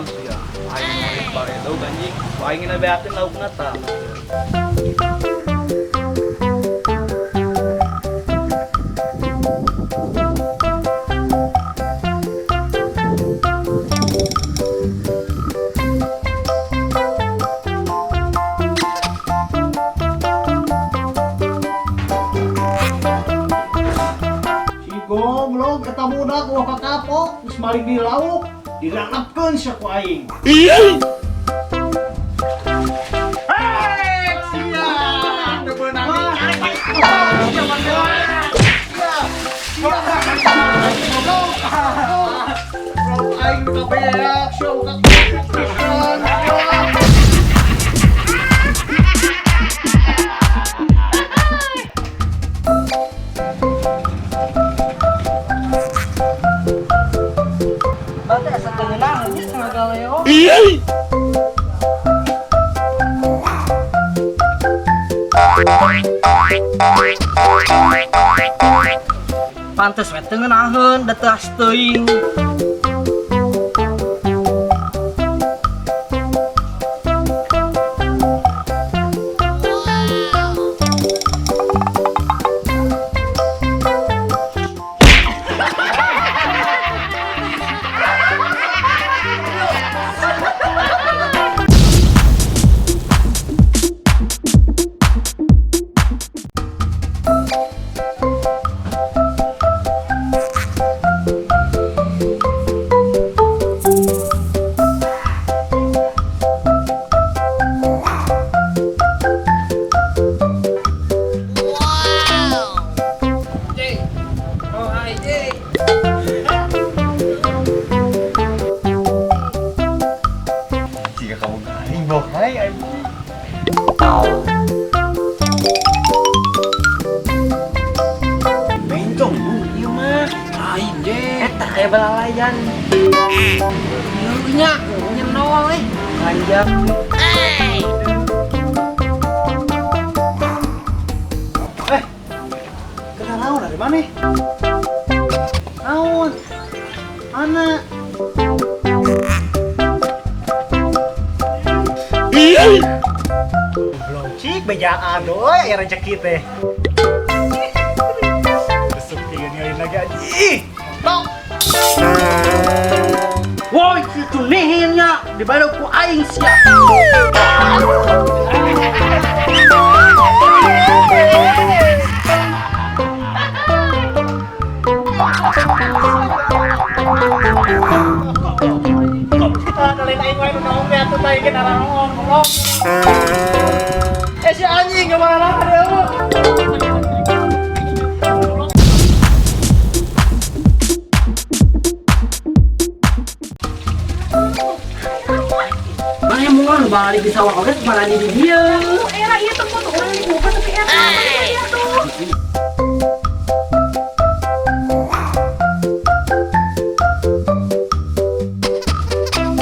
Ayam sia. Aing meuli baredo anjing. Ku aing na beakeun laukna tah. Si goblok eta budak ulah kakapok geus maling di lauk, dilanapkeun sia ku aing. Hei, sia, teu beunang dicari. Goblok. Goblok aing kabeak sia kakapok. Bate asa teu ngeunah geus ngagaleo. Pantes we teu ngeunaheun da teu teuing. Jika kamu garing bohai anjing. Bencong bu, ieu mah. Lain je. Eta aya balalayan. Nya, nyenol eh. Kanjang. Eh, kena naon dari mana? Naon? Mana? Belum cik bejaan euy aya rezeki teh. Besok tiga nyalin lagi aja. Ih, tok. Woi, itu nihinnya dibayar ku aing sia. Dalin aing wae nu naon teh atuh teh ge naraon goblok. Eh si anjing kemana lagi dia? Mana yang mau balik di sawah oke mana di dia? Era iya tuh foto orang di muka tapi era dia tuh.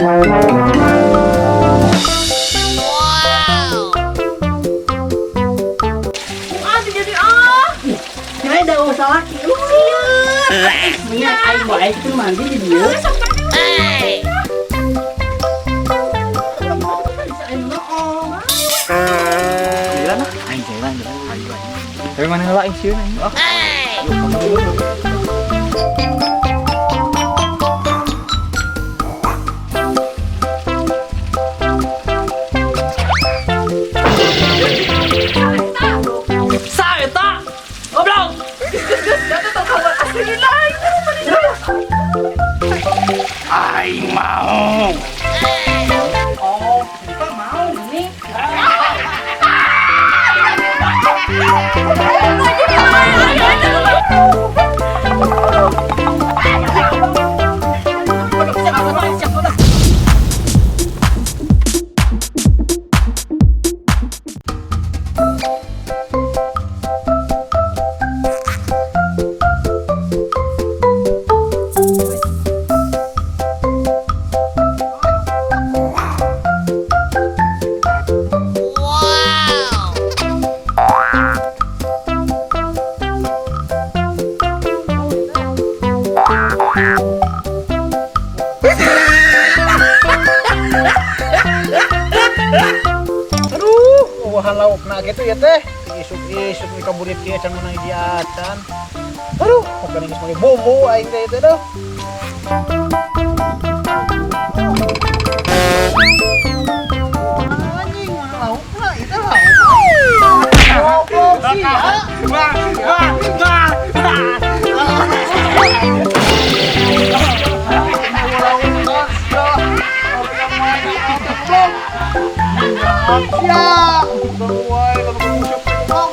Wow. Ah jadi ah. Kira ada usah laki. Iya. Aing baik itu mandi di dia. Tapi mana heula aing sieun anjing. Ah. Sa eta. Goblok. Aing mau. Oh, kita mau nih. Wow. Kumaha kitu ya teh? Isuk-isuk di kaburit kieu can meunang hiji acan. Aduh, pokoknya geus meuli bumbu aing teh itu dah. Anjing, mana laukna? Itu lauk. Goblok sih. Wah, wah, wah, wah. Sia. Wae kalau busuk goblok.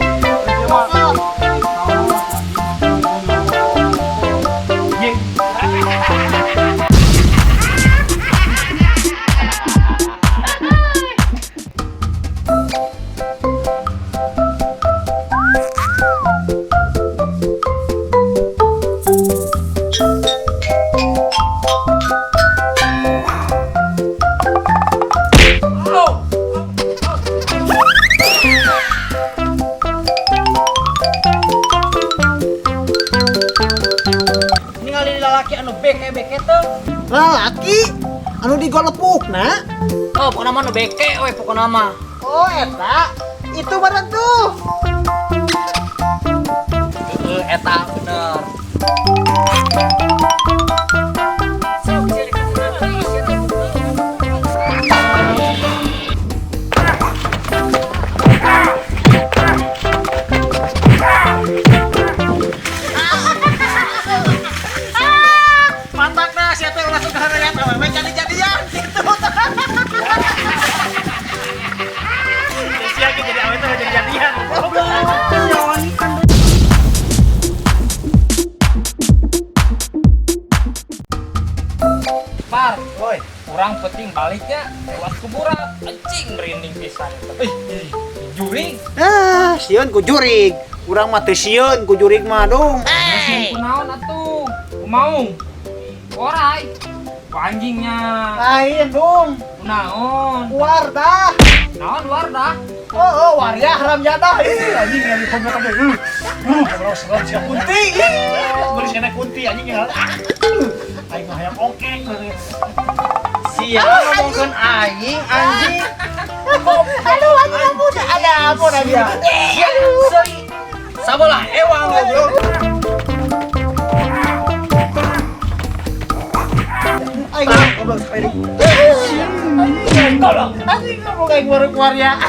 Ningali lalaki anu beke-beke tuh. Lalaki anu digolepukna. Oh, pokoknya mah nu beke we pokoknya mah. Oh, eta. Itu barang tuh. Heeh, eta bener. Mantakna sia teh langsung kaharayat awewe jadi-jadian gitu. Sia ge jadi awewe teh jadi-jadian. Par, Woi, kurang penting baliknya lewat kuburan. Anjing merinding pisan. Ih, jurig. Ah, sieun ku jurig. Urang mah teu sieun ku jurig mah dong. Hey. Kunaon atuh? Kumaung. Orai. Ku anjingnya. Lain dong. Kunaon? Wardah. Naon wardah? Oh, waria haram jadah. Ih, anjing yang dikomen teh. Goblok serem sia kunti. Ih, beulis kena kunti anjing ya. Aing mah hayang ongkeng. Sia ngomongkeun aing anjing. Aduh, anjing ampun. Ada ampun anjing. Sia seuri. Sabolah ewang goblok. Aing goblok sekali. Anjing goblok aing waria.